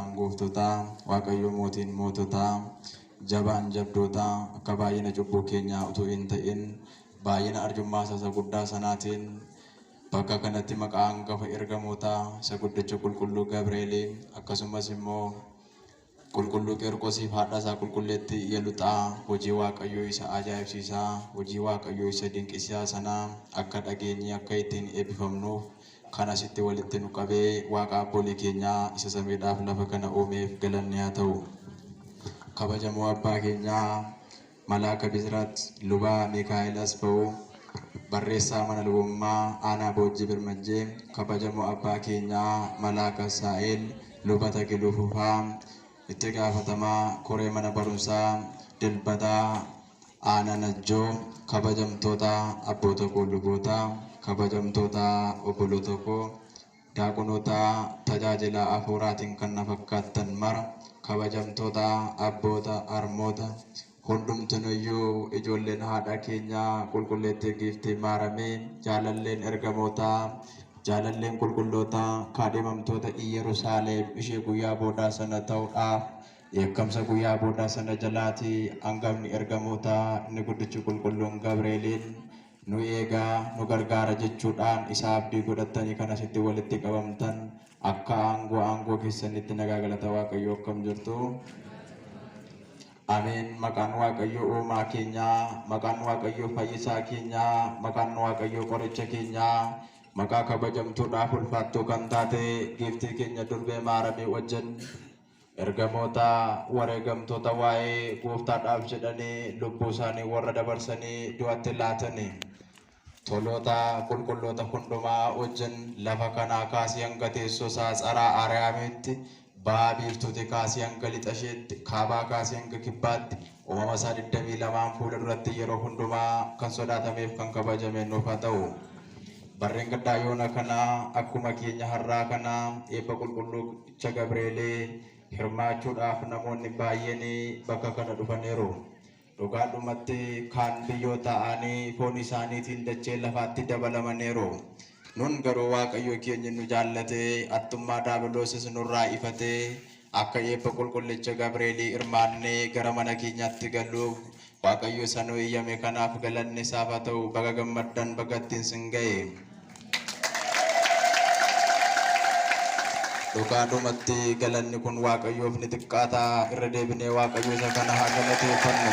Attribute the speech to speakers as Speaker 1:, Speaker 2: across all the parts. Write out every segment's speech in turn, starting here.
Speaker 1: gooftaan gooftotaa, Waaqayyo mootiin moototaa, jabaan jabdootaa, akka baay'ina cubbuu keenyaa utuu hin ta'in baay'ina arjummaa isa guddaa sanaatiin bakka kanatti maqaa hangafa ergamootaa isa guddicha qulqulluu Gabreelii akkasumas immoo qulqulluu Qeerqosiif haadha isaa qulqulleettii Iyeluxaa hojii Waaqayyoo isa ajaa'ibsiisaa, hojii Waaqayyoo isa dinqisiisaa sanaa akka dhageenye akka ittiin eebbifamnuuf kan asitti walitti nu qabee Waaqa abboolii keenyaa isa samiidhaaf lafa kana uumeef galanni haa ta'u. Kabajamoo abbaa keenyaa Malaaka Bisiraat Lubaa Mikaa'el Asfa'uu barreessaa mana lubummaa aanaa Boojjii Birmajjee, kabajamoo abbaa keenyaa Malaaka Saa'el Luba Tagiluu Fufaa itti gaafatamaa koree mana barumsaa Dilbataa aanaa Najjoo, kabajamtoota abboota koo luboota, kabajamtoota obboloota koo daaqonoota tajaajila hafuuraatiin kan na fakkaattan mara, kabajamtoota abboota harmoota, hundumtinuyyuu ijoolleen haadha keenyaa qulqulleettii giiftii Maaramii, jaalalleen ergamootaa, jaalalleen qulqullootaa, kaadhimamtoota Iyyerusaalem ishee guyyaa boodaa sana ta'uudhaaf dheekkamsa guyyaa boodaa sana jalaatii hangafni ergamootaa inni guddichi qulqulluun Gabreeliin nu eegaa nu gargaara jechuudhaan isa abdii godhattanii kan asitti walitti qabamtan akka aangoo aangoo keessanitti nagaa galata Waaqayyoo akkam jirtu. Ameen. Maqaan Waaqayyoo uumaa keenyaa, maqaan Waaqayyoo fayyisaa keenyaa, maqaan Waaqayyoo qoricha keenyaa, maqaa kabajamtuudhaaf ulfaattuu kan taate giiftii keenya durbee Maaramii wajjin ergamoota wareegamtoota waa'ee gooftaadhaaf jedhanii lubbuu isaanii warra dabarsanii du'atti laatanii toloota qulqulloota hundumaa wajjin lafa kanaa kaasee hanga teessoo isaa tsaraa Ariyaamitti, ba'a biiftuutii kaasee hanga lixa isheetti, kaabaa kaasee hanga kibbaatti uumama isaa 22 fuula duratti yeroo hundumaa kan sodaatameef kan kabajame nuuf haa ta'u. Barreen gaddaa yoona kanaa akkuma keenya har'aa kanaa eebba qulqullucha Gabreelee hirmaachuudhaaf namoonni baay'een bakka kana dhufaniiru. Dhugaadhumatti kaan biyyoo ta'anii foon isaaniitiin dachee lafaatti dabalamaniiru. Nun garuu Waaqayyo keenya nu jaallatee attummaa daabiloosis nurraa ifatee akka eebba qulqullicha Gabreelii hirmaannee gara mana keenyaatti galuuf Waaqayyo isa nu eeyyame kanaaf galanni isaaf haa ta'u. Baga gammaddan, baga ittiin sin ga'e. Dhugaadhumatti galanni kun Waaqayyoof ni xiqqaata. Irra deebinee Waaqayyo isa kana haa galateeffannu.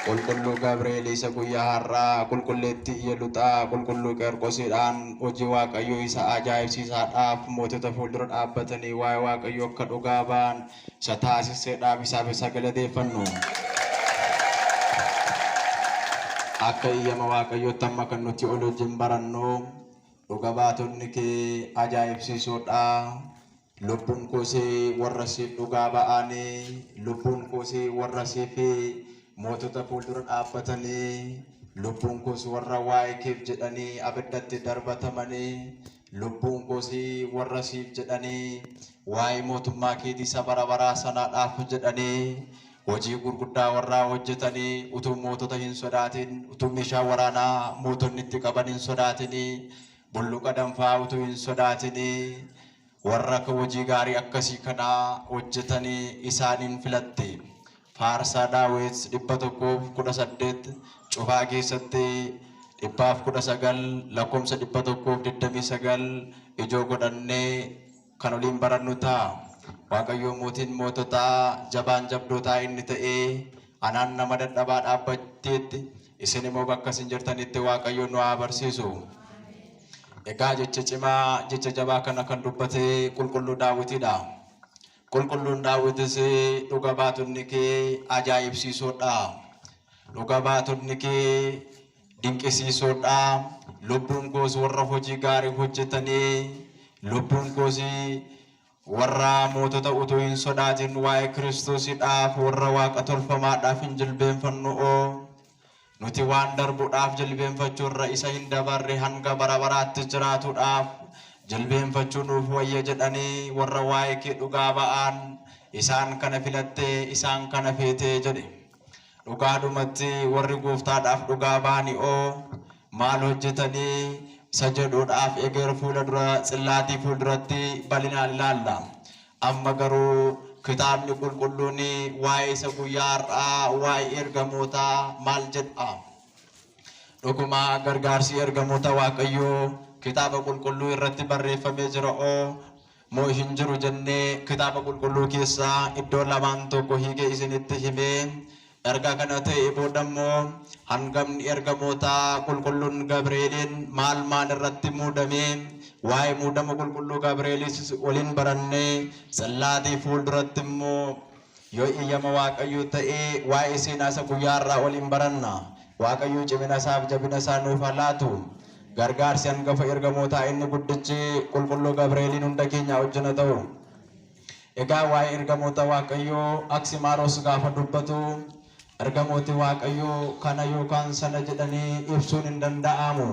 Speaker 1: Qulqulluu Gabreelii isa guyyaa har'aa qulqulleettii Iyeluxaa qulqulluu Qeerqosiidhaan hojii Waaqayyoo isa ajaa'ibsiisaadhaaf mootota fuuldura dhaabbatanii waa'ee Waaqayyoo akka dhugaa ba'an isa taasiseedhaaf isaaf isa galateeffannu. Akka eeyyama Waaqayyootti amma kan nuti ol wajjin barannu dhuga baatonni kee ajaa'ibsiisuudha. Lubbuun koosii warra siif dhugaa ba'anii, lubbuun koosii warra siif mootota fuuldura dhaabbatanii, lubbuun koos warra waa'ee keef jedhanii abiddatti darbatamanii, lubbuun koosii warra siif jedhanii waa'ee mootummaa keetii isa bara baraa sanaadhaaf jedhanii hojii gurguddaa warraa hojjetanii utuu mootota hin sodaatin, utuu meeshaa waraanaa mootonni itti qaban hin sodaatinii, bulluqa danfaa utuu hin sodaatinii warra akka hojii gaarii akkasii kanaa hojjetanii isaaniin filatte. Faarsaa Daawit 118 cufaa keessatti 119 lakkoomsa 129 ijoo godhannee kan oliin barannu ta'a. Waaqayyo mootiin moototaa jabaan jabdootaa inni ta'ee anaan nama dadhabaa dhaabbatteetti isin immoo bakka isin jirtanitti Waaqayyo nu haa barsiisu. Egaa jecha cimaa jecha jabaa kana kan dubbate qulqulluu Daawitidha. Qulqulluun Daawitis dhuga baatonni kee ajaa'ibsiisoodha. Dhuga baatonni kee dinqisiisoodha. Lubbuun koos warra hojii gaarii hojjetanii, lubbuun koos warra mootota utuu hin sodaatin waa'ee Kiristoosiidhaaf warra waaqa tolfamaadhaaf hin jilbeenfannu'oo. Nuti waan darbuudhaaf jilbeenfachuu irra isa hin dabarre hanga bara baraatti jiraatuudhaaf jilbeenfachuu nuuf wayya jedhanii warra waa'ee kee dhugaa ba'an isaan kana filattee isaan kana feetee jedhe. Dhugaadhumatti warri gooftaadhaaf dhugaa ba'ani'oo maal hojjetanii isa jedhuudhaaf eger fuula dura tsillaatii fuulduratti bal'inaan ilaalla. Amma garuu kitaabni qulqulluun waa'ee isa guyyaa har'aa, waa'ee ergamootaa maal jedha? Dhuguma gargaarsi ergamoota Waaqayyoo kitaaba qulqulluu irratti barreeffamee jira oo moo hin jiru jennee kitaaba qulqulluu keessaa iddoo lamaan tokko hiikee isinitti himee, erga kana ta'e booda immoo hangamni ergamootaa qulqulluun Gabri'eeliin maal maal irratti muudamee, waa'ee muudama qulqulluu Gabri'eelis waliin barannee, tsallaatii fuulduratti immoo yoo iyyama Waaqayyoo ta'ee waa'ee seenaa isa guyyaa irraa waliin baranna. Waaqayyo cimina isaaf jabina isaa nuuf haa laatu. Gargaarsi hangafa ergamootaa inni guddichi qulqulluu Gabri'eeliin hunda keenya wajjin haa ta'u. Egaa waa'ee ergamoota Waaqayyoo Aksimaaros gaafa dubbatu, ergamooti Waaqayyoo kana yookaan sana jedhanii ibsuun hin danda'amu.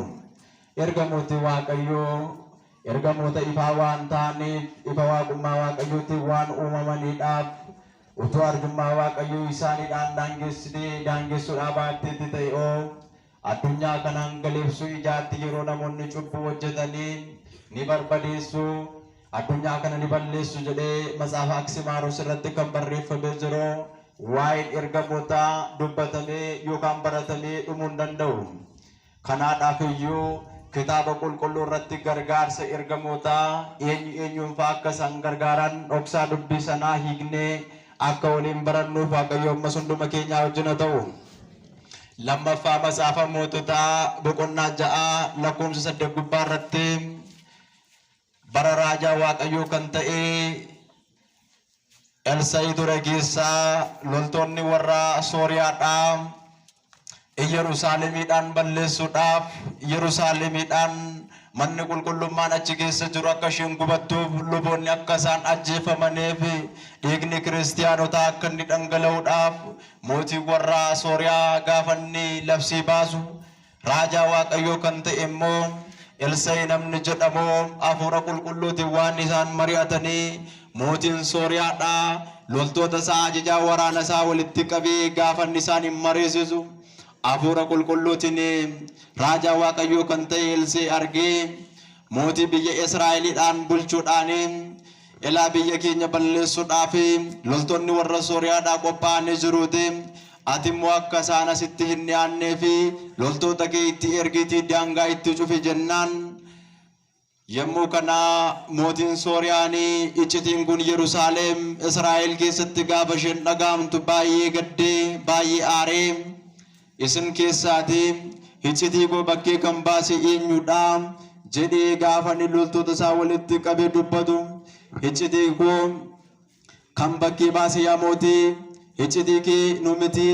Speaker 1: Ergamooti Waaqayyoo ergamoota ifaa waan ta'aniif, ifa waaqummaa Waaqayyootiin waan uumamaniidhaaf, utuu arjummaa Waaqayyoo isaaniidhaan daangessinee daangessuudhaa baatteetti ta'e oo addunyaa kanaan galeessuu ijaatti yeroo namoonni cubbuu hojjetanii ni barbadeessu, addunyaa kana ni balleessu jedhee matsaafa Aksimaaros irratti kan barreeffamee jiru waa'een ergamootaa dubbatamee yookaan baratamee dhumuu hin danda'u. Kanaadhaaf iyyuu kitaaba qulqulluu irratti gargaarsa ergamootaa eenyu eenyuun fa'aa akka isaan gargaaran dhoksaa dubbii sanaa hiiknee akka waliin barannuuf Waaqayyo ammas hunduma keenyaa wajjin haa ta'u. Lammaffaa matsaafa moototaa boqonnaa 6 lakkoofsa 8 gubbaa irratti bara raajaa Waaqayyoo kan ta'e Elsaa'i ture keessaa loltoonni warra Sooriyaadhaa Yerusaalemiidhaan balleessuudhaaf, Yerusaalemiidhaan manni qulqullummaan achi keessa jiru akka isheen gubattuuf, luboonni akka isaan ajjeefamaniif, dhiigni kiristiyaanotaa akka inni dhangala'uudhaaf mootiin warra Sooriyaa gaafa inni labsii baasu, raajaa Waaqayyoo kan ta'e immoo Elsaa'i namni jedhamu hafuura qulqulluutiin waan isaan mari'atanii mootiin Sooriyaadhaa loltoota isaa, ajajaa waraana isaa walitti qabee gaafa inni isaan hin mariisisu, hafuura qulqulluutiin raajaa Waaqayyoo kan ta'e Elsaa'i argee mootii biyya Israa'eliidhaan bulchuudhaan, ilaa biyya keenya balleessuudhaaf loltoonni warra Sooriyaadhaa qophaa'anii jiruuti. Ati immoo akka isaan asitti hin dhiyaannee fi loltoota kee itti ergiitii daangaa itti cufi jennaan, yommuu kana mootiin Sooriyaan iccitiin kun Yerusaalem Israa'el keessatti gaafa isheen dhaga'amtu baay'ee gaddee baay'ee aaree, isin keessaati iccitii koo bakkee kan baase eenyudha jedhee gaafa inni loltoota isaa walitti qabee dubbatu, iccitii koo kan bakkee baase yaa mootii, iccitii kee nu miti,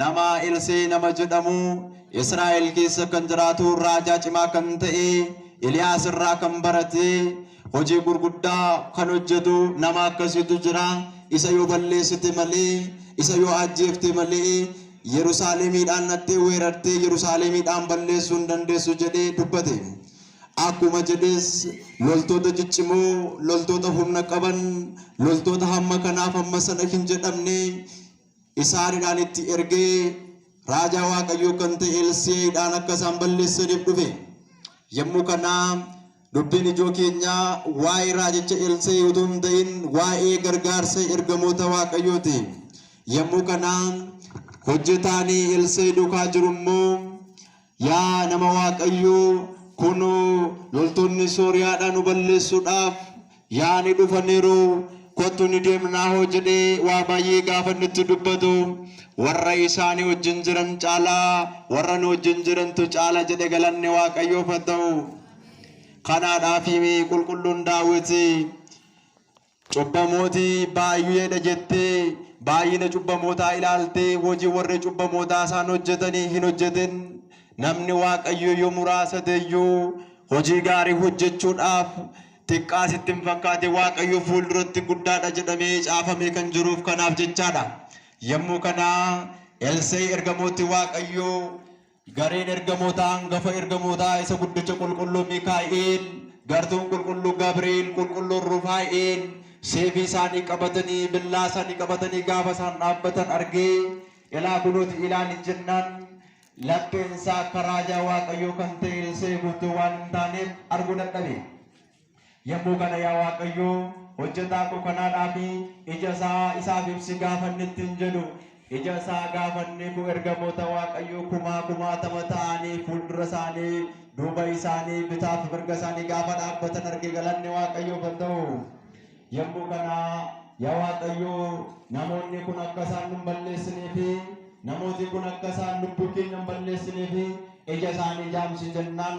Speaker 1: nama Elsee nama jedhamu Israa'el keessa kan jiraatu, raajaa cimaa kan ta'e, Eliyaas irraa kan barate, hojii gurguddaa kan hojjetu nama akkasiitu jira. Isa yoo balleessite malee, isa yoo ajjeefte malee, Yerusaalemiidhaan nattee weerartee Yerusaalemiidhaan balleessuu hin dandeessu jedhee dubbate. Akkuma jedhes loltoota ciccimoo, loltoota humna qaban, loltoota hamma kanaaf hamma sana hin jedhamne isaaniidhaan itti ergee raajaa Waaqayyoo kan ta'e Elsaa'iidhaan akka isaan balleessaniif dhufe. Yommuu kana dubbiin ijoo keenyaa waa'ee raajicha Elsaa'i utuu hin ta'in waa'ee gargaarsa ergamoota Waaqayyooti. Yommuu kana hojjetaan Elsaa'i duukaa jiru immoo, yaa nama Waaqayyoo, kunoo loltoonni Sooriyaadhaa nu balleessuudhaaf yaani dhufaniiru, kottu ni deemnaa hoo jedhee waa baay'ee gaafa inni itti dubbatu, warra isaanii wajjin jiran caalaa warra nu wajjin jirantu caala jedhe. Galanni Waaqayyoof haa ta'u. Kanaadhaaf qulqulluun Daawit, cubbamooti baay'eedha jettee baay'ina cubbamootaa ilaaltee hojii warri cubbamootaa isaan hojjetanii hin hojjetin. Namni Waaqayyo yoo muraasa ta'eyyuu hojii gaarii hojjechuudhaaf xiqqaa sitti hin fakkaate, Waaqayyo fuulduratti guddaadha jedhamee caafamee kan jiruuf kanaaf jechaadha. Yommuu kana Elsaa'i ergamooti Waaqayyoo, gareen ergamootaa hangafa ergamootaa isa guddicha qulqulluu Mikaa'el, gartuun qulqulluu Gabri'eel, qulqulluun Rufaa'el seefii isaanii qabatanii, billaa isaanii qabatanii gaafa isaan dhaabbatan argee, ilaa kunooti ilaali jennaan, lapheen isaa akka raajaa Waaqayyoo kan ta'e Elsaa'i guutuu waan hin taaneef arguu dadhabe. Yommuu kana yaa Waaqayyoo, hojjetaa koo kanaadhaaf ija isaa isaaf ibsi gaafanni ittiin jedhu ija isaa gaafanni kun ergamoota Waaqayyoo kumaa kumaatama ta'anii fuuldura isaanii duuba isaanii bitaaf mirga isaanii gaafa dhaabbatan arge galanni Waaqayyoof haa ta'u. Yommuu kana yaa Waaqayyoo namoonni kun akka isaan nu balleessinee fi namooti kun akka isaan lubbuu keenya hin balleessinee fi ija isaanii jaamsi jennaan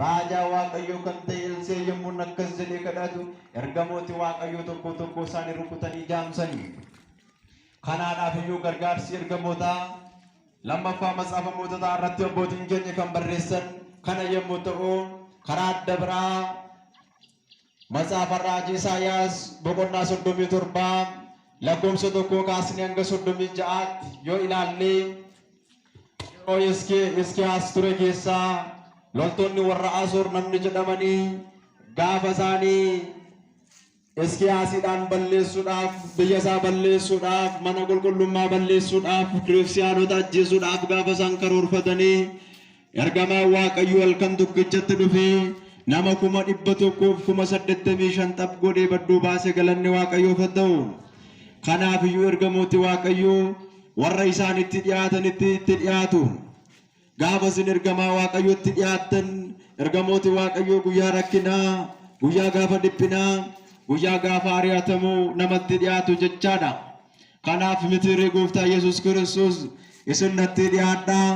Speaker 1: raajaa Waaqayyoo kan ta'e Elsee yommuu akkas jedhee kadhatu ergamooti Waaqayyoo tokko tokko isaanii rukutanii jaamsanii. Kanaadhaaf iyyuu gargaarsi ergamootaa lammaffaa matsaafa moototaa irratti abbootiin keenya kan barreessan kana yommuu ta'u karaa adda biraa matsaafa raajii Isaayyaas boqonnaa 37 lakkoofsa 1 kaasnee hanga 36tti yoo ilaalle yeroo Hisqiyaas ture keessaa loltoonni warra Asoor namni jedhamanii gaafa isaanii Hisqiyaasiidhaan balleessuudhaaf biyya isaa balleessuudhaaf mana qulqullummaa balleessuudhaaf kiristiyaanota ajjeesuudhaaf gaafa isaan karoorfatanii ergamaan Waaqayyoo halkan tokkichatti dhufee nama 185,000 xaph godhee badduu baase galanni Waaqayyoof haa ta'u. Kanaaf iyyuu ergamooti Waaqayyoo warra isaanitti dhiyaatanitti itti dhiyaatu. Gaafa isin ergamaa Waaqayyootti dhiyaattan ergamooti Waaqayyoo guyyaa rakkinaa, guyyaa gaafa dhiphinaa, guyyaa gaafa ari'atamuu namatti dhiyaatu jechaadha. Kanaaf mitiirri gooftaa Yesuus Kiristoos isin natti dhiyaadhaa.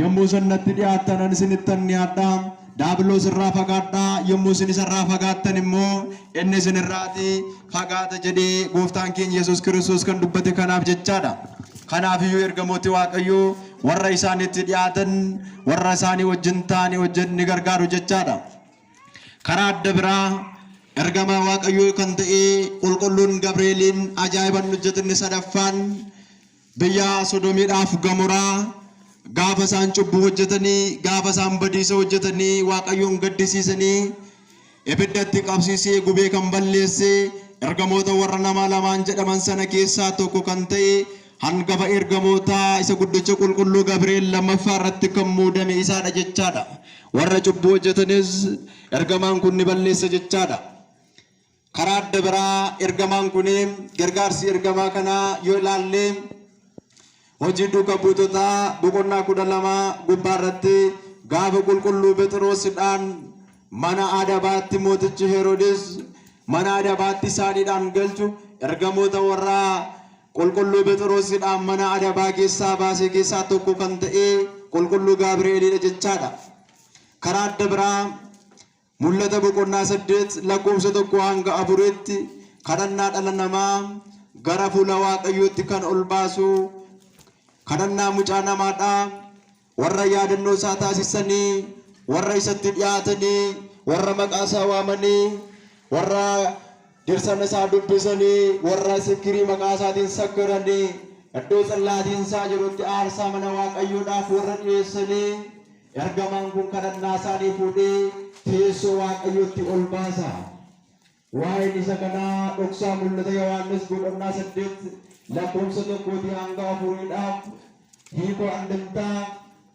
Speaker 1: Yommuu isin natti dhiyaattan ani isinittan dhiyaadhaa. Daabiloos irraa fagaadhaa. Yommuu isin isarraa fagaattan immoo inni isin irraatii fagaata jedhee gooftaan keenya Yesuus Kiristoos kan dubbate kanaaf jechaadha. Kanaaf iyyuu ergamooti Waaqayyoo warra isaanitti dhiyaatan warra isaanii wajjin ta'anii wajjin ni gargaaru jechaadha. Karaa adda biraa ergamaa Waaqayyoo kan ta'e qulqulluun Gabreeliin ajaa'iban hojjetinni sadaffaan biyya Sodomiidhaaf Gamoraa gaafa isaan cubbuu hojjetanii gaafa isaan badiisa hojjetanii Waaqayyoon gaddisiisanii ibiddatti qabsiisee gubee kan balleesse ergamoota warra nama lamaan jedhaman sana keessaa tokko kan ta'e hangafa ergamootaa isa guddicha qulqulluu Gabri'eel lammaffaa irratti kan muudame isaadha jechaadha. Warra cubbuu hojjetanis ergamaan kun ni balleessa jechaadha. Karaa adda biraa ergamaan kun gargaarsi ergamaa kanaa yoo ilaalle hojii duuka buutotaa boqonnaa 12 gubbaa irratti gaafa qulqulluu Phexrosidhaan mana adabaatti mootichi Heroodis mana adabaatti isaaniidhaan galchu ergamoota warra qulqulluu Phexrosidhaan mana adabaa keessaa baasee keessaa tokko kan ta'e qulqulluu Gabri'eelidha jechaadha. Karaa adda biraa mul'ata boqonnaa 8 lakkoofsa 1 hanga 4tti kadhannaa dhala namaa gara fuula Waaqayyootti kan ol baasu kadhannaa mucaa namaadha. Warra yaadannoo isaa taasisanii, warra isatti dhiyaatanii, warra maqaa isaa waamanii, warra dirsana isaa dubbisanii, warra sikirii maqaa isaatiin sakkaranii, iddoo tsillaatiin isaa jirutti aarsaa mana Waaqayyoodhaaf warra dhiyeessanii ergamaan kun kadhannaa isaanii fuudhee teessoo Waaqayyootti ol baasa. Waa'een isa kanaa dhoksaa mul'ata Yohaannis boqonnaa 8 lakkoofsa 1 hanga 4dhaaf hiikoo andimtaa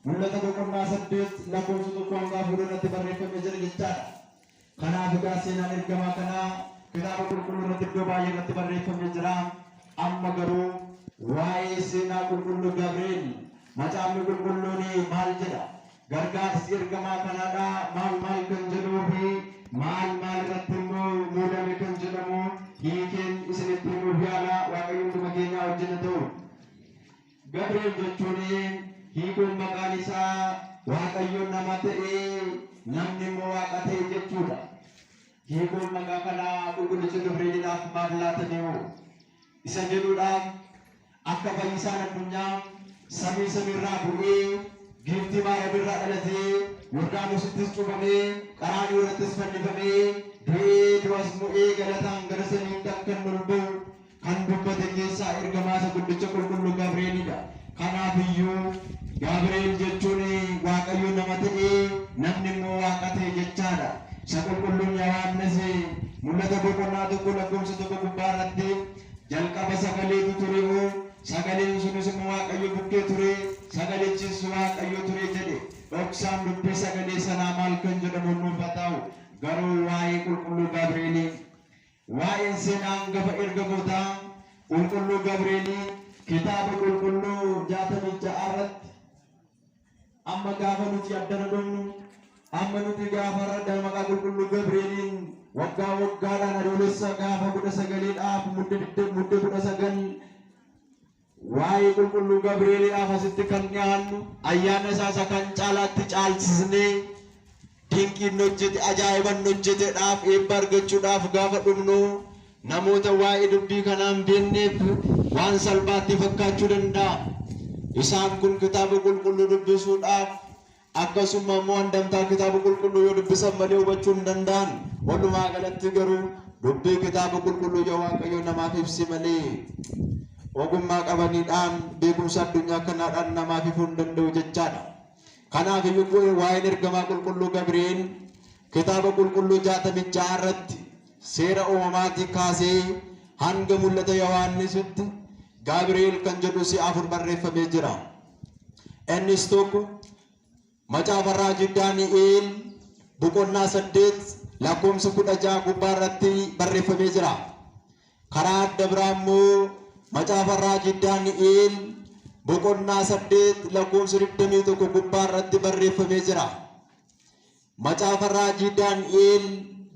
Speaker 1: mul'ata boqonnaa 8 lakkoofsa 1 hanga 4 irratti barreeffamee jira jechaadha. Kanaaf egaa seenaan ergamaa kanaa kitaaba qulqulluu irratti iddoo baay'ee irratti barreeffamee jira. Amma garuu waa'ee seenaa qulqulluu Gabri'eel macaafni qulqulluun maal jedha? Gargaarsi ergamaa kanaadha maal maal kan jedhuu fi maal maal irratti immoo muudame kan jedhamu hiikeen isinitti himuuf yaala. Waaqayyo hunduma keenyaa wajjin haa ta'u. Gabri'eel jechuun hiikuun maqaan isaa Waaqayyo nama ta'ee namni immoo Waaqa ta'e jechuudha. Hiikuun maqaa kanaa qulqullicha Gabri'eeliidhaaf maal laataniiru? Isa jedhuudhaaf akka fayyisaan addunyaa samii samiirraa bu'ee giiftii Maariyaam irraa dhalatee Yordaanosittis cuuphamee Qaraaniyo irrattis fannifamee du'ee du'as mo'ee galataan gara samiitti akka inni ol ba'u kan dubbate keessaa ergamaa isa guddicha qulqulluu Gabri'eelidha. Kanaaf iyyuu Gabri'eel jechuun Waaqayyo nama ta'ee namni immoo Waaqa ta'e jechaadha. Isa qulqulluun Yohaannis mul'ata boqonnaa 1 lakkoofsa 1 gubbaa irratti jalqaba sagaleetu ture, sagaleen sunis immoo Waaqayyo bukkee ture, sagalichis Waaqayyo ture jedhe. Dhoksaan dubbii sagalee sanaa maal kan jedhamu nuuf haa ta'u. Garuu waa'ee qulqulluu Gabri'eelii Waa'een seenaa hangafa ergamootaa qulqulluu Gabri'eelii kitaaba qulqulluu 66 irratti amma gaafa nuti addana dhumnu, amma nuti gaafa irra maqaa qulqulluu Gabri'eeliin waggaa waggaadhaan Adoolessa gaafa 19dhaaf mudde 19 waa'ee qulqulluu Gabri'eeliidhaaf asitti kan dhiyaannu, ayyaana isaa isa kan caalaatti caalchisnee dinqiin hojjete, ajaa'iban hojjeteedhaaf eebba argachuudhaaf gaafa dhumnu, namoota waa'ee dubbii kanaan beekneef waan salphaatti fakkaachuu danda'a. Isaan kun kitaaba qulqulluu dubbisuudhaaf akkasuma immoo handamtaa kitaaba qulqulluu yoo dubbisan malee hubachuu hin danda'an. Walumaa galatti garuu dubbii kitaaba qulqulluu yoo Waaqayyo namaaf ibsi malee ogummaa qabaniidhaan beekumsa addunyaa kanaadhaan namaaf ifuu hin danda'u jechaadha. Kanaaf iyyuu waa'een ergamaa qulqulluu Gabri'eel kitaaba qulqulluu 66 irratti seera uumamaatii kaasee hanga mul'ata Yohaannisitti Gabri'eel kan jedhu si'a 4 barreeffamee jira. Innis tokko macaafa raajii Daani'eel boqonnaa 8 lakkoofsa 16 gubbaa irratti barreeffamee jira. Karaa adda biraa immoo macaafa raajii Daani'eel boqonnaa 8 lakkoofsa 21 gubbaa irratti barreeffamee jira. Macaafa raajii Daani'eel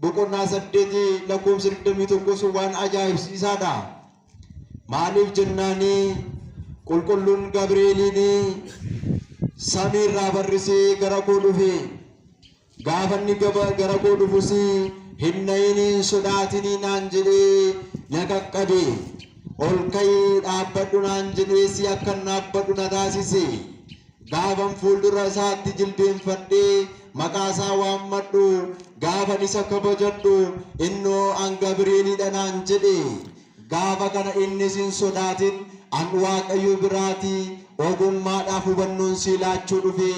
Speaker 1: boqonnaa 8 lakkoofsa 21 sun waan ajaa'ibsiisaadha. Maaliif jennaanii qulqulluun Gabri'eeliin samiirraa barrisee gara koo dhufe. Gaafa inni gara koo dhufus hin na'inii hin sodaatinii naan jedhee na qaqqabe. Ol ka'ii dhaabbadhu naan jedhee si akka dhaabbadhu na taasise. Gaafan fuuldura isaatti jilbeenfadhee maqaa isaa waammadhu, gaafan isa kabajadhu, innoo an Gabri'eelidha naan jedhe. Gaafa kana innis hin sodaatin, an Waaqayyo biraatii ogummaadhaaf hubannoon sii laachuu dhufe,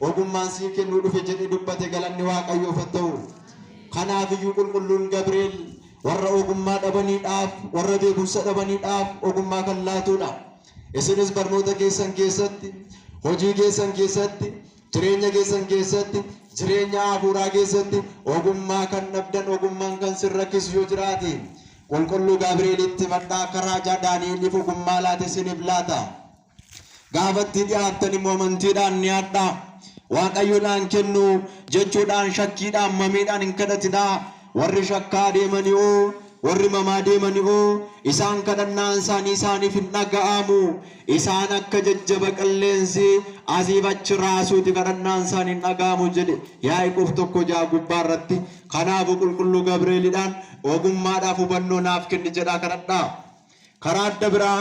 Speaker 1: ogummaan sii kennuu dhufe jedhee dubbate. Galanni Waaqayyoof haa ta'u. Kanaaf iyyuu qulqulluun Gabri'eel warra ogummaa dhabaniidhaaf, warra beekumsa dhabaniidhaaf ogummaa kan laatudha. Isinis barnoota keessan keessatti, hojii keessan keessatti, jireenya keessan keessatti, jireenya hafuuraa keessatti ogummaa kan dhabdan, ogummaan kan sin rakkisu yoo jiraate, qulqulluu Gabri'eelitti madhaa akka raajaa Daani'eliif ogummaa laate isiniif laata. Gaafatti dhiyaattan immoo amantiidhaan ni hadhaa. Waaqayyoodhaan kennu jechuudhaan shakkiidhaan mamiidhaan hin kadhatinaa. Warri shakkaa deemanii, warri mamaa deemanii, isaan kadhannaan isaanii isaaniif hin dhaga'amu. Isaan akka jajjaba qilleensi asiif achi raasuuti, kadhannaan isaanii hin dhaga'amu jedhe Yaaqoob 1:6 gubbaa irratti. Kanaafuu qulqulluu Gabri'eelidhaan ogummaadhaaf hubannoo naaf kenni jedhaa kadhadhaa. Karaa adda biraa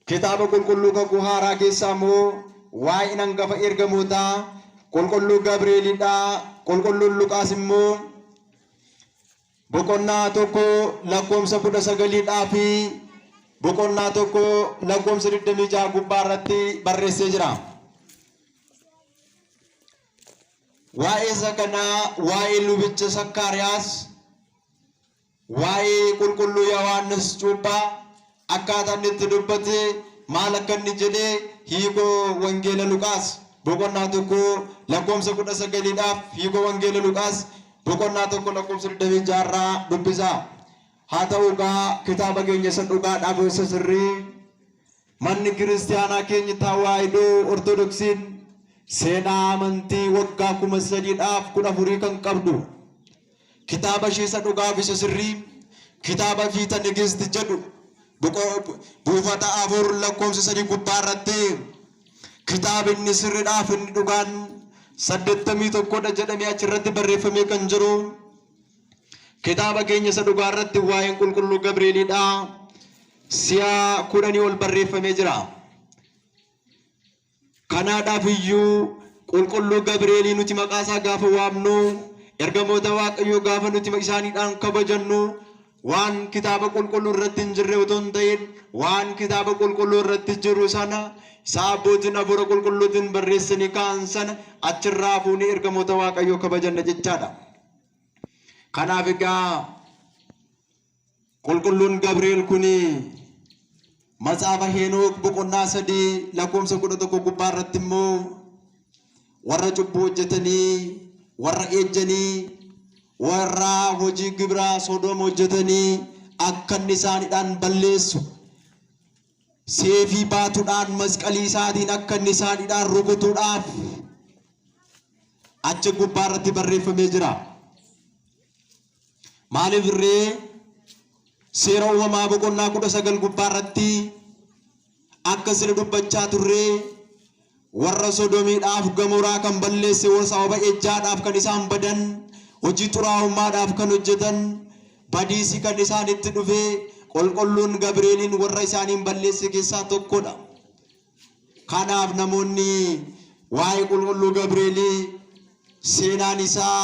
Speaker 1: kitaaba qulqulluu kakuu haaraa keessaa immoo waa'een hangafa ergamootaa qulqulluu Gabri'eelidhaa. Qulqulluun Luqaas immoo boqonnaa 1 lakkoofsa 19dhaa fi boqonnaa 1 lakkoofsa 26 gubbaa irratti barreessee jira. Waa'ee isa kanaa, waa'ee lubicha Sakkaariyaas, waa'ee qulqulluu Yohaannis Cuuphaa akkaataa inni itti dubbate, maal akka inni jedhee, hiikoo wangeela Luqaas boqonnaa 1 lakkoofsa 19dhaaf hiikoo wangeela Luqaas boqonnaa 1 lakkoofsa 26 irraa dubbisaa. Haa ta'u egaa kitaaba keenya isa dhugaadhaaf isa sirrii, manni kiristaanaa keenya Tawaahidoo Ortodoksiin seenaa amantii waggaa 3014 kan qabdu, kitaaba ishee isa dhugaaf isa sirrii, kitaaba Fiita Nigist jedhu buufata 4 lakkoofsa 3 gubbaa irratti kitaabni sirriidhaaf inni dhugaan 81dha jedhamee achirratti barreeffamee kan jiru, kitaaba keenya isa dhugaa irratti waa'een qulqulluu Gabri'eelidha. Si'a 10 ol barreeffamee jira. Kanaadhaaf iyyuu qulqulluu Gabri'eelii nuti maqaa isaa gaafa waamnu, ergamoota Waaqayyoo gaafa nuti isaaniidhaan kabajannu, waan kitaaba qulqulluu irratti hin jirre otoo hin ta'in, waan kitaaba qulqulluu irratti jiru sana, isaa abbootiin hafuura qulqulluutiin barreessanii ka'an sana achirraa fuunee ergamoota Waaqayyoo kabajanna jechaadha. Kanaaf egaa qulqulluun Gabri'eel kuni Matsaafa Heenook boqonnaa 3 lakkoofsa 11 gubbaa irratti immoo warra cubbuu hojjetanii, warra ejjanii,
Speaker 2: Warra hojii gibira Sodoom hojjetanii akka inni isaaniidhaan balleessu, seefii baatuudhaan masqalii isaatiin akka inni isaaniidhaan rukutuudhaaf achi gubbaa irratti barreeffamee jira. Maaliif irree seera uumamaa boqonnaa 19 gubbaa irratti akka sila dubbachaa turree, warra Sodomiidhaaf Gamoraa kan balleesse, sababa ejjaadhaaf kan isaan badan, hojii xuraa'ummaadhaaf kan hojjetan, badiisi kan isaanitti dhufe qulqulluun Gabri'eeliin warra isaaniin balleesse keessaa tokkodha. Kanaaf namoonni waa'ee qulqulluu Gabri'eelii seenaan isaa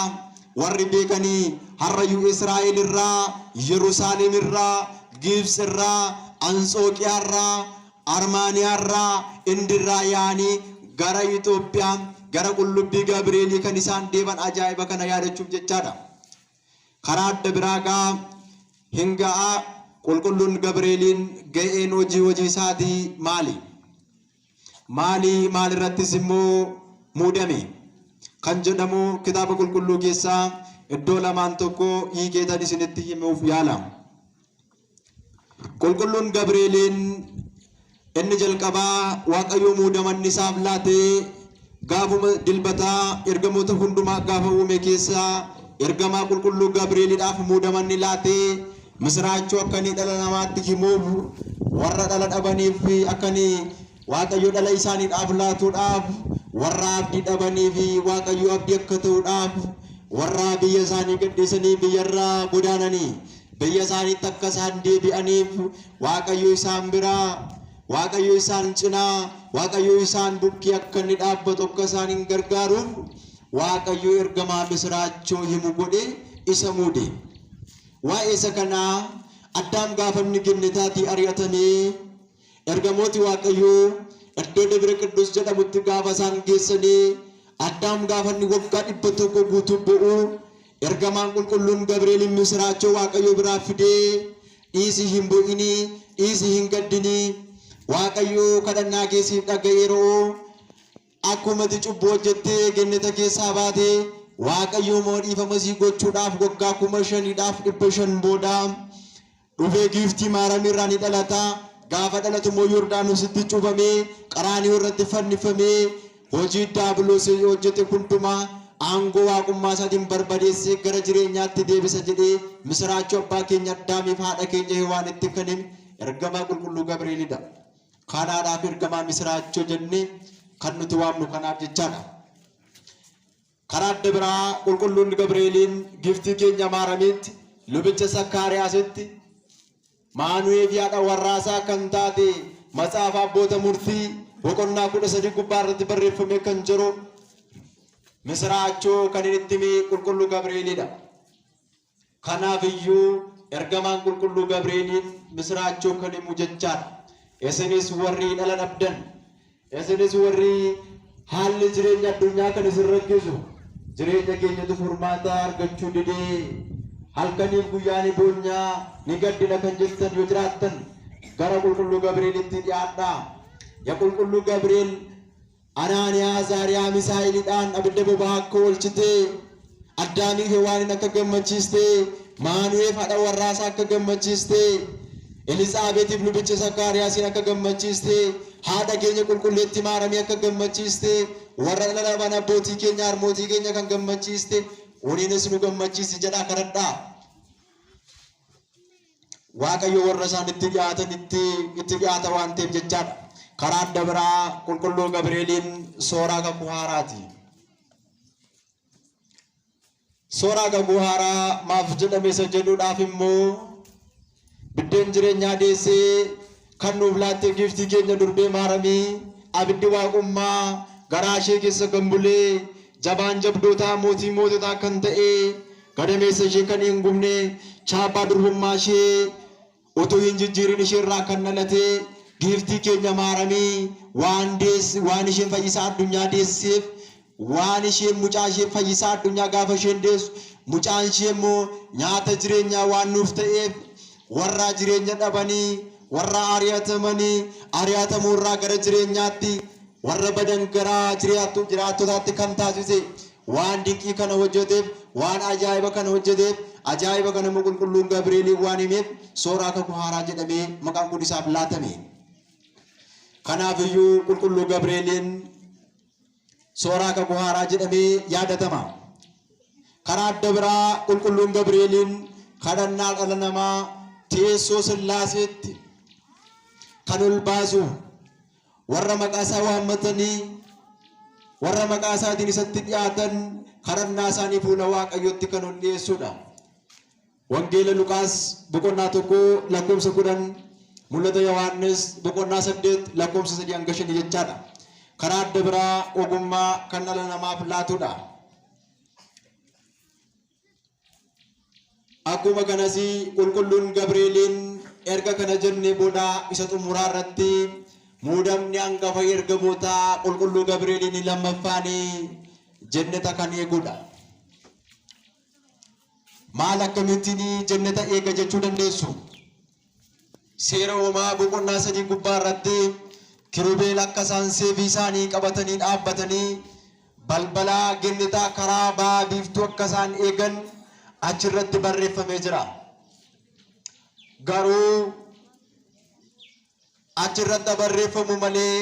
Speaker 2: warri beekanii har'ayyuu Israa'el irraa, Yerusaalem irraa, Gibx irraa, Antsooqiyaa irraa, Armaaniyaa irraa, Hindirraa yaa'anii gara Itoophiyaa, gara qullubbii Gabri'eelii kan isaan deeman ajaa'iba kana yaadachuuf jechaadha. Karaa adda biraa gaa hin ga'a, qulqulluun Gabri'eeliin ga'een hojii isaatii maali? Maali maalirrattis immoo muudame? Kan jedhamu kitaaba qulqulluu keessaa iddoo lamaan tokko hiikeetan isinitti himuuf yaala. Qulqulluun Gabri'eeliin inni jalqabaa Waaqayyo muudamanni isaaf laatee gaafuma dilbataa ergamoota hundumaa gaafa uume keessaa ergamaa qulqulluu Gabri'eeliidhaaf muudamanni laatee misiraachoo akka inni dhala namaatti himuuf, warra dhala dhabaniif akka inni Waaqayyo dhala isaaniidhaaf laatuudhaaf, warra abdii dhabaniif Waaqayyo abdii akka ta'uudhaaf, warra biyya isaanii gadhiisanii biyyarraa godaananii biyya isaaniitti akka isaan deebi'aniif, Waaqayyo isaan biraa, Waaqayyo isaan cinaa, Waaqayyo isaan bukkee akka inni dhaabbatu akka isaan hin gargaaruuf Waaqayyo ergamaa misiraachoo himu godhe isa muude. Waa'ee isa kanaa Addaam gaafa inni gennetaatii ari'atamee ergamooti Waaqayyoo iddoo Dabra Qiddus jedhamutti gaafa isaan geessanii, Addaam gaafa inni waggaa 100 guutuu bo'u, ergamaan qulqulluun Gabri'eeliin misiraachoo Waaqayyoo biraa fidee, "Dhiisi, hin bo'inii, dhiisi, hin gaddinii, Waaqayyoo kadhannaa kee siif dhaga'eeroo, akkuma ati cubbuu hojjettee genneta keessaa baate, Waaqayyo immoo dhiifama sii gochuudhaaf waggaa 5500 booda dhufee giiftii Maaramii irraa ni dhalata. Gaafa dhalatu immoo Yordaanositti cuuphamee, Qaraaniyoo irratti fannifamee, hojii Daabiloos hojjete hundumaa aangoo waaqummaa isaatiin barbadeessee gara jireenyaatti deebisa" jedhee misiraachoo abbaa keenya Addaamiif haadha keenya Hewaanitti kan hime ergamaa qulqulluu Gabri'eelidha. Kanaadhaaf ergamaa misiraachoo jennee kan nuti waamnu kanaaf jechaadha. Karaa adda biraa qulqulluun Gabri'eeliin giftii keenya Maaramiitti, lubicha Sakkaariyaasitti, Maanu'ee fi haadha warraasaa kan taate Matsaafa Abboota Murtii boqonnaa 13 gubbaa irratti barreeffamee kan jiru misiraachoo kan inni itti hime qulqulluu Gabri'eelidha. Kanaaf iyyuu ergamaan qulqulluu Gabri'eeliin misiraachoo kan himu jechaadha. Isinis warri dhala dhabdan, isinis warri haalli jireenya addunyaa kan isin rakkisu, jireenya keenyatu furmaata argachuu didee, halkaniif guyyaa ni boonyaa ni gaddina kan jettan yoo jiraattan, gara qulqulluu Gabri'eelitti dhiyaadhaa. Yaa qulqulluu Gabri'eel, Anaaniyaa, Azaariyaa, Misaa'eliidhaan abidda boba'aa akka oolchite, Addaamii Hewaaniin akka gammachiiste, Maanu'eef haadha warraasaa akka gammachiiste, Elizaabeetiif lubicha Zakkaariyaasiin akka gammachiiste, haadha keenya qulqulleettii Maaramii akka gammachiiste, warra dhala dhaban abbootii keenya harmootii keenya kan gammachiiste, waliinis nu gammachiisi jedhaa kadhadhaa. Waaqayyo warra isaan itti dhiyaatanitti itti dhiyaata waan ta'eef jechaadha. Karaa adda biraa qulqulluu Gabri'eeliin sooraa kakuu haaraati. Sooraa kakuu haaraa maaf jedhame isa jedhuudhaaf immoo, biddeen jireenyaa deessee kan nuuf laatte giiftii keenya durbee Maaramii, abiddi waaqummaa garaa ishee keessa kan bulee, jabaan jabdootaa, mootii moototaa kan ta'e, gadameessa ishee kan hin gubne, chaappaa durbummaa ishee utuu hin jijjiirin ishee irraa kan dhalate giiftii keenya Maaramii waan deesse, waan isheen fayyisaa addunyaa deesseef, waan isheen mucaa ishee fayyisaa addunyaa gaafa isheen deessu mucaan ishee immoo nyaata jireenyaa waan nuuf ta'eef, warra jireenya dhabanii, warra ari'atamanii, ari'atamuu irraa gara jireenyaatti warra badan gara jiraattotaatti kan taasise, waan dinqii kana hojjeteef Waan ajaa'iba kana hojjeteef, ajaa'iba kana immoo qulqulluun Gabri'eeliin waan himeef sooraa kakuu haaraa jedhamee maqaan kun isaaf laatame. Kanaaf iyyuu qulqulluu Gabri'eeliin sooraa kakuu haaraa jedhamee yaadatama. Karaa adda biraa qulqulluun Gabri'eeliin kadhannaa dhala namaa teessoo Sillaaseetti kan ol baasu, warra maqaa isaa waammatanii warra maqaa isaatiin isatti dhiyaatan kadhannaa isaanii fuula Waaqayyootti kan ol dhiyeessudha. Wangeela Luqaas boqonnaa 1 lakkoofsa 10, Mul'ata Yohaannis boqonnaa 8 lakkoofsa 3 hanga 5 jechaadha. Karaa adda biraa ogummaa kan dhala namaaf laatudha. Akkuma kanas qulqulluun Gabri'eeliin erga kana jennee booda isa xumuraa irratti muudamni hangafa ergamootaa qulqulluu Gabri'eeliin lammaffaan jenneta kan eegudha. Maal akkamittiin jenneta eega jechuu dandeessu? Seera uumamaa boqonnaa 3 gubbaa irratti kirubeel akka isaan seefii isaanii qabatanii dhaabbatanii balbala gennetaa karaa ba'a biiftuu akka isaan eegan achirratti barreeffamee jira. Garuu achirratti barreeffamu malee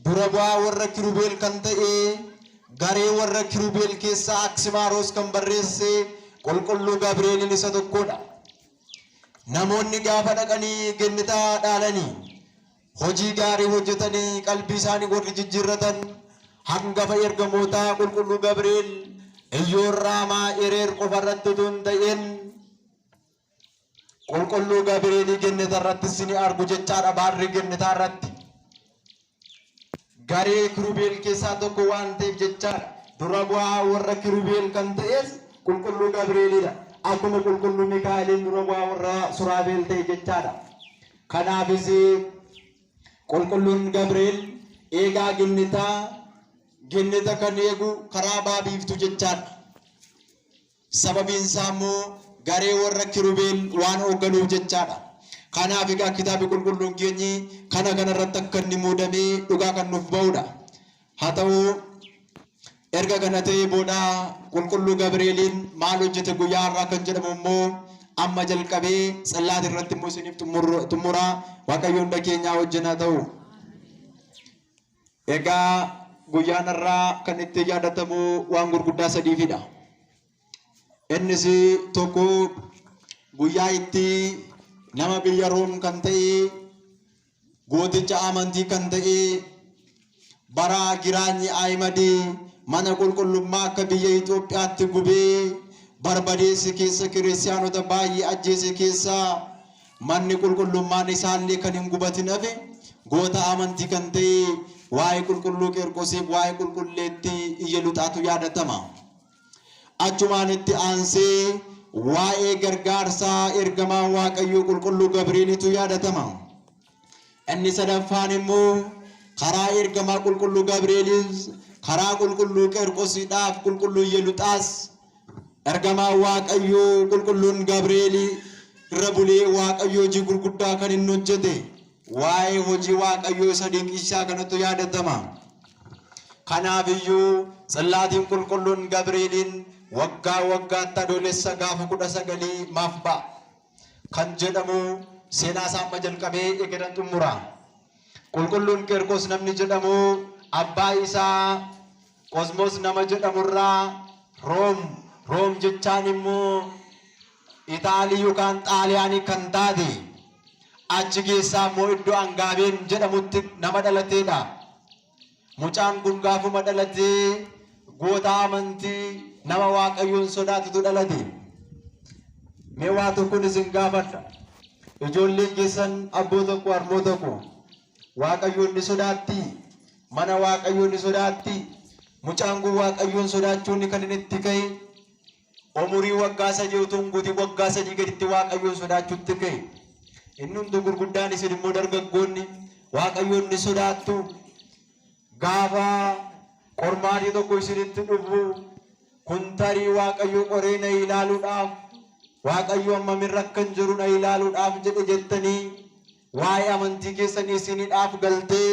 Speaker 2: dura bu'aa warra kirubeel kan ta'e garee warra kirubeel keessaa Aksimaaroos kan barreesse qulqulluu Gabri'eeliin isa tokkodha. Namoonni gaafa dhaqanii gennetaa dhaalanii hojii gaarii hojjetanii qalbii isaanii warri jijjiirratan hangafa ergamootaa qulqulluu Gabri'eel Iyyoor Raamaa Ereer qofa irratti utuu hin ta'in qulqulluu Gabri'eelii genneta irrattis ni argu jechaadha. Baarri gennetaa irratti garee kirubeel keessaa tokko waan ta'eef jechaadha. Dura bu'aa warra kirubeel kan ta'es qulqulluu Gabri'eelidha. Akkuma qulqulluu Mikaa'eliin dura bu'aa warra Suraabeel ta'e jechaadha. Kanaafis qulqulluun Gabri'eel eegaa gennetaa, genneta kan eegu karaa ba'a biiftuu jechaadha. Sababiin isaa immoo garee warra kirubeel waan hoogganuuf jechaadha. Kanaaf egaa kitaabni qulqulluun keenyi kana kanarratti akka inni muudamee dhugaa kan nuuf ba'udha. Haa ta'u, erga kana ta'ee booda qulqulluu Gabri'eeliin maal hojjete guyyaa har'aa kan jedhamu immoo amma jalqabee tsillaati irratti immoo isiniif xumura. Waaqayyo hunda keenyaa wajjin haa ta'u. Egaa guyyaan har'aa kan itti yaadatamu waan gurguddaa sadiifidha. Innis tokko guyyaa itti nama biyya Room kan ta'e, gooticha amantii kan ta'e, bara Giraanyi Ahimadii mana qulqullummaa akka biyya Itoophiyaatti gubee barbadeesse keessa kiristiyaanota baay'ee ajjeese keessa manni qulqullummaan isaallee kan hin gubatin hafe, goota amantii kan ta'e waa'ee qulqulluu Qeerqosiif waa'ee qulqulleettii Iyyeluxaatu yaadatama. Achumaan itti aansee waa'ee gargaarsaa ergamaa Waaqayyoo qulqulluu Gabri'eelitu yaadatama. Inni sadaffaan immoo karaa ergamaa qulqulluu Gabri'eelis, karaa qulqulluu Qeerqosiidhaaf qulqulluu Iyyeluxaas ergamaa Waaqayyoo qulqulluun Gabri'eelii irra bulee Waaqayyoo hojii gurguddaa kan inni hojjete waa'ee hojii Waaqayyoo isa dinqisiisaa kanatu yaadatama. Kanaaf iyyuu tsillaatiin qulqulluun Gabri'eeliin waggaa waggaatti adoolessa gaafa 19 maaf ba'a kan jedhamu seenaa isaa amma jalqabee eegalan xumura. Qulqulluun Qeerqos namni jedhamu abbaa isaa Qosmos nama jedhamurraa Room jechaan immoo Itaalii yookaan Xaaliyaanii kan taate, achi keessaa immoo iddoo Angaabeen jedhamutti nama dhalateedha. Mucaan kun gaafuma dhalatee goota amantii nama Waaqayyoon sodaatutu dhalate. Mee waa tokkoon isin gaafadha. Ijoolleen keessan abboo tokko harmoo tokko Waaqayyoon ni sodaatti? Mana Waaqayyoon ni sodaatti? Mucaan kun Waaqayyoon sodaachuun kan inni itti ka'e umurii waggaa 3 utuu hin guutin waggaa 3 gaditti Waaqayyoon sodaachuutti ka'e. Inni hundi gurguddaan, isin immoo dargaggoonni, Waaqayyoon ni sodaattu. Gaafa qormaatii tokko isinitti dhufu, kun tarii Waaqayyo qoree na ilaaluudhaaf, Waaqayyo hammamirra akkan jiru na ilaaluudhaaf jedhe jettanii waa'ee amantii keessanii isiniidhaaf galtee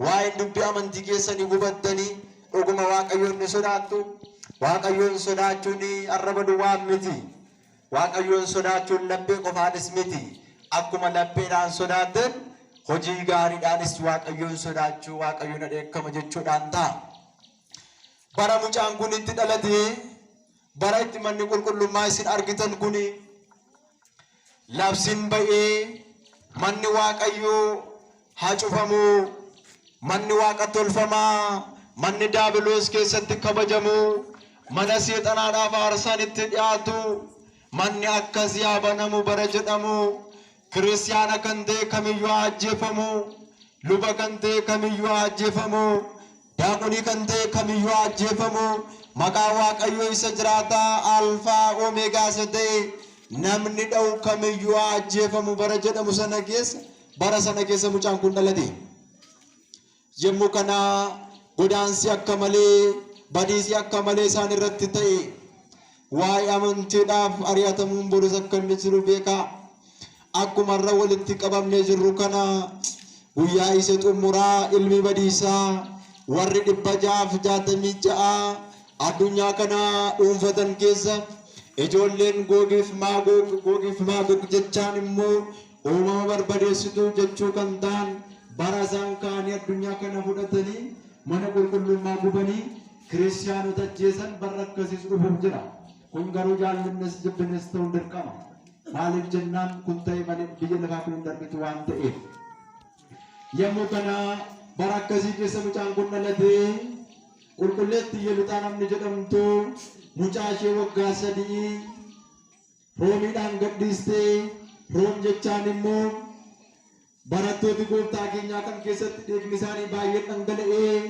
Speaker 2: waa'ee dubbii amantii keessanii hubattanii dhuguma Waaqayyoon ni sodaattu. Waaqayyoon sodaachuun arraba duwwaan miti. Waaqayyoon sodaachuun laphee qofaanis miti. Akkuma lapheedhaan sodaatan hojii gaariidhaanis Waaqayyoon sodaachuu, Waaqayyoon dheekkama jechuudhaan ta'a. Bara mucaan kun itti dhalate, bara itti manni qulqullummaa isin argitan kun labsiin ba'ee manni Waaqayyoo haa cufamu, manni Waaqa tolfamaa, manni Daabiloos keessatti kabajamu, mana seexanaadhaaf aarsaan itti dhiyaatu, manni akkasii haa banamu bara jedhamu, kiristiyaana kan ta'e kamiyyuu haa ajjeefamu, luba kan ta'e kamiyyuu haa ajjeefamu, daaqonii kan ta'e kamiyyuu haa ajjeefamu, maqaa Waaqayyoo isa jiraataa Alfaa Omeegaa isa ta'e namni dha'u kamiyyuu haa ajjeefamu bara jedhamu sana keessa, bara sana keessa mucaan kun dhalate. Yommuu kana godaansi akka malee, badiisi akka malee isaan irratti ta'e, waa'ee amantiidhaaf ari'atamuun borus akka inni jiru beekaa. Akkuma irra walitti qabamnee jirru kana guyyaa isa xumuraa ilmi badiisaa warri 666 addunyaa kana dhuunfatan keessa ijoolleen Googiif Maagoog, Googiif Maagoog jechaan immoo uumama barbadeessituu jechuu kan ta'an, bara isaan ka'anii addunyaa kana fudhatanii mana qulqullummaa gubanii kiristiyaanota ajjeesan barra akkasiis dhufuuf jira. Kun garuu jaallannes jibbines ta'uun dirqama. Maaliif jennaan kun ta'e malee biyya lafaa kun hin darbitu waan ta'eef. Yommuu kana bara akkasii keessa mucaan kun dhalatee, qulqulleetti Iyeluxaa namni jedhamtu mucaa ishee waggaa 3 Roomiidhaan gadhiistee, Room jechaan immoo barattooti gooftaa keenyaa kan keessatti dhiigni isaanii baay'een dhangala'ee,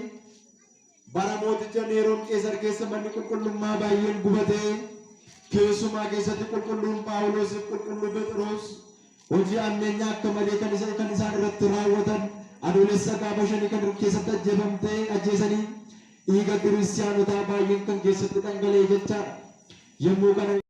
Speaker 2: bara mooticha Neeroon Qeesar keessa manni qulqullummaa baay'een gubatee, keessumaa keessatti qulqulluun Phaawulos fi qulqulluu Phexros hojii ammeenyaa akka malee kan isaan irratti raawwatan, Adoolessa gaafa 5 kan keessatti ajjeefamtee ajjeesanii dhiiga kiristiyaanotaa baay'een kan keessatti dhangala'e jechaadha. Yommuu kana